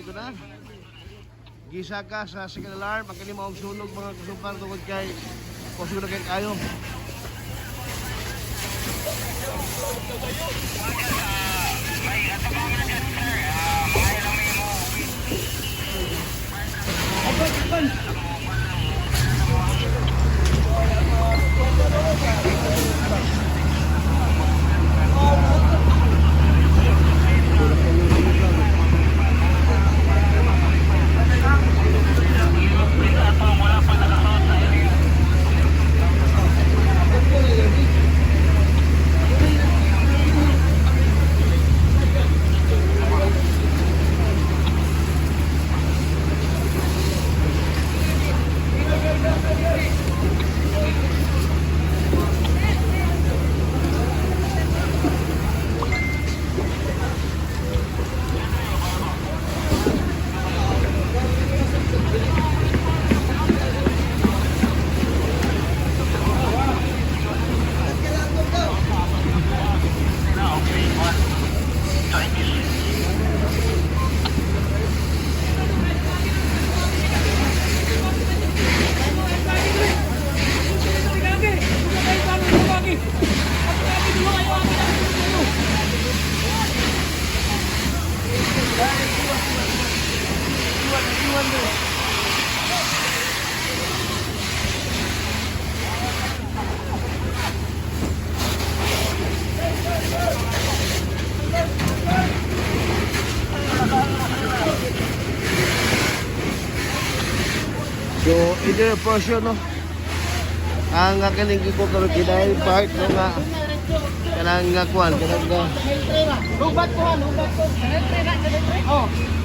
Ito na. Gisaka sa second alarm. Ang kani maong sunog, mga kasupar, tungod kay kusog na kay kayo. So, either portion, no? Ang aking ko karon kinay part, no, nga kanang nga kuan kanang nga Lubat ko ha, lubat ko. Oh.